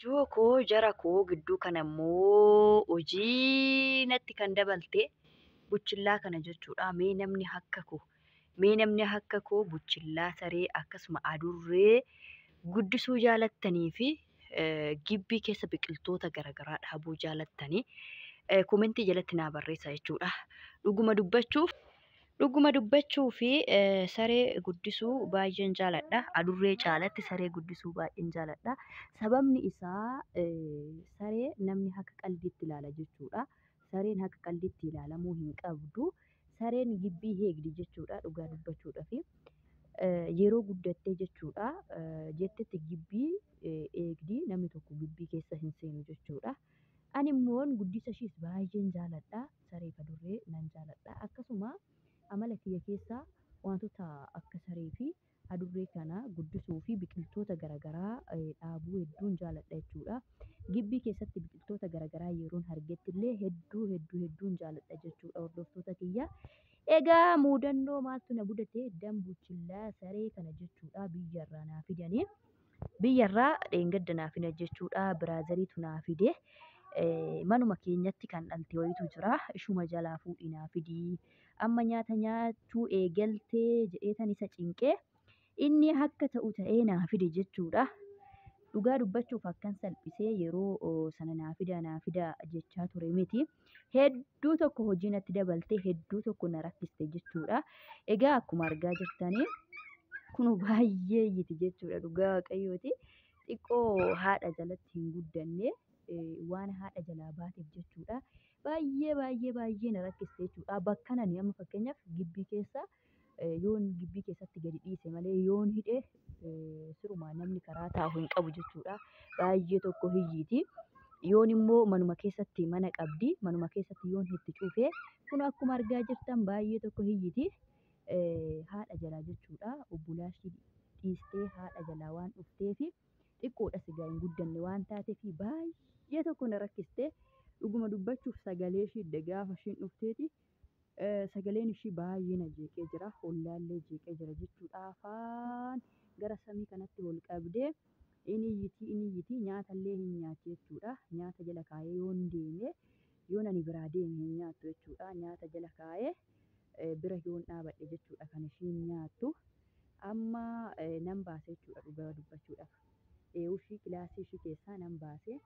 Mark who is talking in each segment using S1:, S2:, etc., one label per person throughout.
S1: Joo koo jara koo gidduu kana immoo hojii natti kan dabalte buchillaa kana jechuudha. Mee namni akka koo buchillaa saree akkasuma adurree guddisuu jaalattanii fi gibbii keessa biqiltoota garaagaraa dhaabuu jaalattanii komentii jalatti naa barreessaa jechuudha. Dhuguma dubbachuu fi saree guddisuu baay'een jaaladha. Adurree caalatti saree guddisuu baay'een jaaladha. Sababni isaa saree namni akka qalbiitti ilaala jechuudha. Sareen akka qalbiitti ilaalamuu hin qabdu. Sareen gibbii eegdi jechuudha dhugaa dubbachuudhaaf. Yeroo guddattee jechuudha jettetti gibbii eegdi, namni tokko gibbii keessa hin seenu jechuudha. Ani immoo guddisa ishees baay'een jaaladha. Saree fi adurree nan jaaladha. Akkasuma amala kiyya keessaa wantoota akka saree fi adurree kana guddisuu fi biqiltoota garaagaraa dhaabuu hedduun jaaladha jechuudha. Gibbii keessatti biqiltoota garaagaraa yeroon argetti illee hedduu hedduu hedduun jaaladha jechuudha hordoftoota kiyya. Egaa muudannoo maaltu na mudate? Dambuchillaa saree kana jechuudha biyyarraa naa fidanii. Biyyarraa dheengadda naa fidan jechuudha. Biraazariitu naa fide. Manuma keenyatti kan dhalte wayiitu jira. Ishuma jalaa fuudhii naa fidii. Amma nyaata nyaachuu eegaltee jedheetan isa cinqee inni akka ta'u ta'ee naa fide jechuudha. Dhugaa dubbachuuf akkan salphisee yeroo sana naa fidaa naa fidaa jechaa ture miti. Hedduu tokko hojii natti dabalte, hedduu tokko na rakkiste jechuudha. Egaa akkuma argaa jirtanii kun baay'ee iyyiti jechuudha dhugaa waaqayyooti. Xiqqoo haadha jalatti hin guddanne, waan haadha jalaa baateef jechuudha. Baay'ee baay'ee baay'ee na rakkiste jechuudha. Bakka nani amma fakkeenyaaf gibbii keessa yoon gibbii keessatti gadi dhiise malee yoon hidhe sirumaa namni karaa taa'u hin qabu jechuudha. Baay'ee tokko hiyyiiti. Yoon immoo manuma keessatti mana qabdi. Manuma keessatti yoon itti cufe kun akkuma argaa jirtan baay'ee tokko hiyyiti. Haadha jalaa jechuudha. Obbolaa ishii dhiistee haadha jalaa waan dhufteefi xiqqoodhas egaa hin guddanne waan taateef baay'ee tokko na rakkiste. Dhuguma dubbachuuf sagalee ishii gaafa ishiin dhufteeti sagaleen ishii baay'ee na jeeqee jira. Hollaallee jeeqee jira jechuudha. Afaan gara samii kanatti ol qabdee inni iyyiti inni iyyiti, nyaatallee hin nyaattu jechuudha. Nyaata jala kaayee yoon deeme, yoon ani biraa deeme hin nyaattu jechuudha. Nyaata jala kaayee bira yoon dhaabadhe jechuudha kan ishiin nyaattu. Amma nan baase jechuudha dhugaa dubbachuudhaaf. Eewushii kilaasii ishii keessaa nan baase.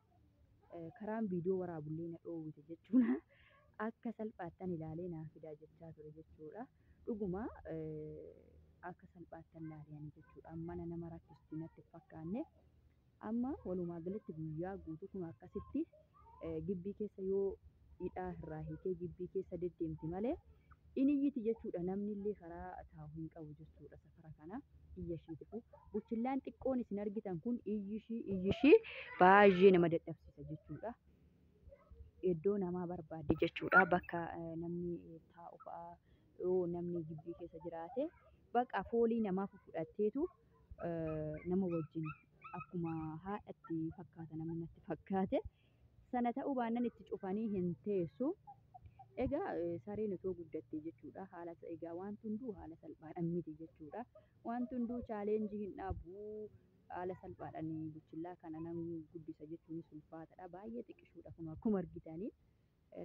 S1: Karaan viidiyoo waraabullee na dhoowwite jechuudha. Akka salphaattan ilaalee naa fidaa jechaa ture jechuudha. Dhuguma akka salphaattan ilaalee ani jechuudha. Mana nama rakkisti natti hin fakkaanne. Amma walumaa galatti guyyaa guutuu kun akkasitti gibbii keessa yoo hidhaa irraa hiikee gibbii keessa deddeemti malee inni iyyiti jechuudha. Namni illee karaa taa'u hin qabu jechuudha safara kana iyya ishiitifu. Buchillaan xiqqoon isin argitan kun iyyi ishii baay'ee nama dadhabsiisa jechuudha. Iddoo namaa barbaadde jechuudha. Bakka namni taa'u fa'aa yoo namni gibbii keessa jiraate bakka foolii namaa fudhatteetu nama wajjin akkuma haadhatti fakkaata namni natti fakkaate. Sana ta'uu baannaan itti cufanii hin teessu. Egaa sareen otoo guddatte jechuudha. Haala egaa wanti hunduu haala salphaadhaan miti jechuudha. Wanti hunduu chaalenjii hin dhaabu. Haala salphaadhaan buchillaa kana nan guddisa jechuunis ulfaataadha. Baay'ee xiqqishuudha kun akkuma argitanii.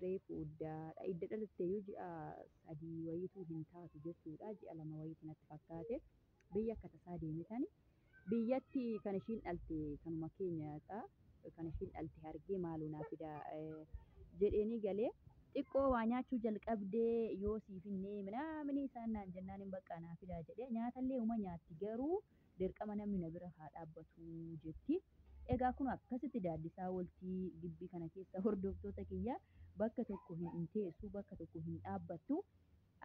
S1: Reefu iddaadha. Idda dhalattee iyyuu ji'a 3 wayiitu hin taatu jechuudha. Ji'a 2 wayiitu natti fakkaate. Biyya akka tasaa deemetani. Biyyatti kan ishiin dhalte kanuma keenyadha. Kan ishiin dhalte argee maaloo naa fidaa jedheeni galee. Xiqqoo waa nyaachuu jalqabdee yoo siif hinnee minaamini isaan naan jennaan hin baqqaa naa fidaa jedhee, nyaatallee uma nyaatti garuu dirqama namni na bira haa dhaabbatu jetti. Egaa kun akkasitti daaddisaa ooltii gibbii kana keessa hordoftoota kiyya, bakka tokko hin teessu, bakka tokko hin dhaabbattu.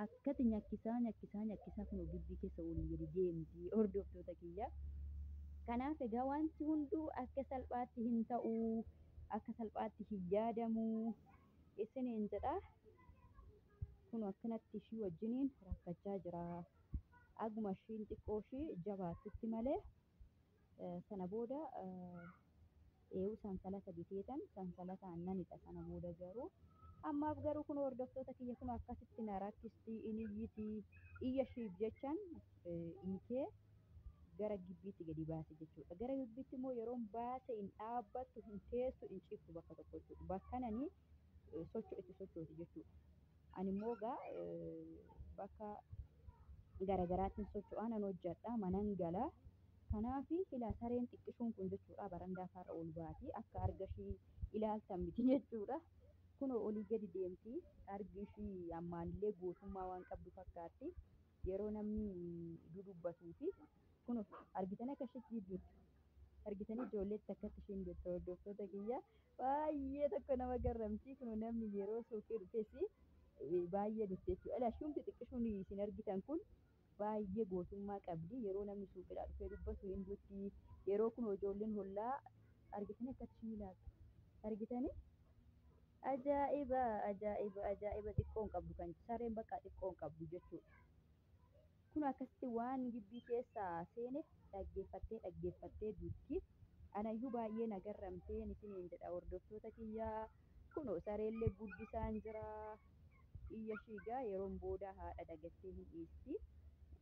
S1: Akkati nyakkisaa nyakkisaa nyakkisaa kun gibbii keessa olii gadi deemti hordoftoota kiyya. Kanaaf egaa wanti hunduu akka salphaatti hin ta'u, akka salphaatti hin yaadamu isiniin jedha. Kun akkanatti ishii wajjiniin rakkachaa jira. Aguma ishiin xiqqoo ishii jabaattutti malee sana booda eewu sansalata biteetan sansalataan nanidha sana booda garuu ammaaf garuu kun hordoftoota kiyya kun akkasitti na rakkisti, in iyyiti, iyya ishiif jechan hiikee Gara gibbiitti gadi baase jechuudha. Gara gibbiitti immoo yeroon baase hin dhaabbattu, hin teessu, hin ciiftu bakka tokko jechuudha. Bakka nani socho'etti sochooti jechuudha. Ani immoo egaa bakka garagaraattiin socho'aa nan hojjedha, manan gala. Kanaaf ilaa sareen xiqqishuun kun jechuudha barandaa faarra ol baati. Akka arga ishii ilaaltan miti jechuudha. Kunoo olii gadi deemti. Argi ishii ammaanillee gootummaa waan qabdu fakkaatti. Yeroo namni dudubbatuu fi kunoo argitanii akka isheetti jijjiirtu. Argitanii ijoolleetti akkatti isheen jettu hordoftoota kiyya. Baay'ee tokko nama garramti. Kunoo namni yeroo suuqii dhufes baay'ee dhufte jechuudha. Ilaa ishumti xiqqishuun isin argitan kun baay'ee gootummaa qabdi. Yeroo namni suuqiidhaa dhufee dubbatu hin dutti. Yeroo kun ijoolleen hollaa argitanii akkatti isheen ilaaltu. Argitanii? Ajaa'iba! Ajaa'iba! Ajaa'iba! Xiqqoo hin qabdu kan sareen bakka xiqqoo hin qabdu jechuudha. Kun akkasitti waan gibbii keessa seene dhaggeeffattee dhaggeeffattee dutti. Anayyuu baay'ee na garramteen isiniin jedha hordoftoota kiyyaa. Kunoo sareellee guddisaan jira. Iyya ishii egaa yeroon booda haadha dagattee hin dhiisti.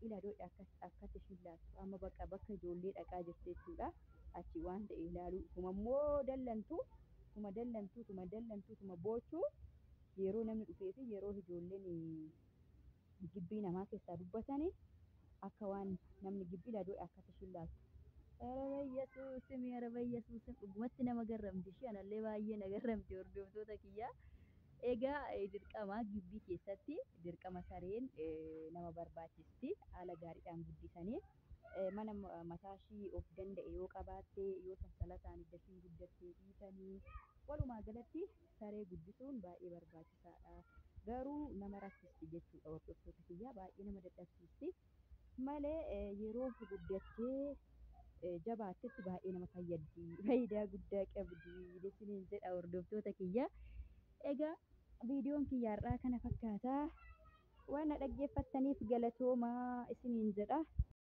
S1: Ila doodha akkatti ishiin laattu. Amma bakka bakka ijoollee dhaqaa jirti jechuudha. Achi waan ta'e ilaaluu. Tuma immoo dallantu, tuma dallantu, tuma dallantu, tuma boochuu yeroo namni dhufee fi yeroo ijoolleen gibbii namaa keessaa dubbatanii akka waan namni gibbii ilaaluu akkatti ishiin laattu. ኧረ በኢየሱስም ኧረ በኢየሱስም dhugumatti nama garramti ishee anallee baay'ee na garramti hordoftoota kiyyaa. Egaa dirqama gibbii keessatti dirqama sareen nama barbaachisti haala gaariidhaan guddisanii mana mataa ishii of danda'e yoo qabaatte yoo sansalataan hidda ishiin guddattee dhiisanii walumaa galatti saree guddisuun baay'ee barbaachisaadha. Garuu nama rakkisti jechuudha hordoftoota kiyyaa baay'ee nama dadhabsiisti malee yeroo guddattee jabaattetti baay'ee nama fayyaddi. Faayidaa guddaa qabdi isiniin jedha hordoftoota kiyya. Egaa viidiyoon kiyya har'aa kana fakkaata. Waan na dhaggeeffattaniif galatoomaa isiniin jedha.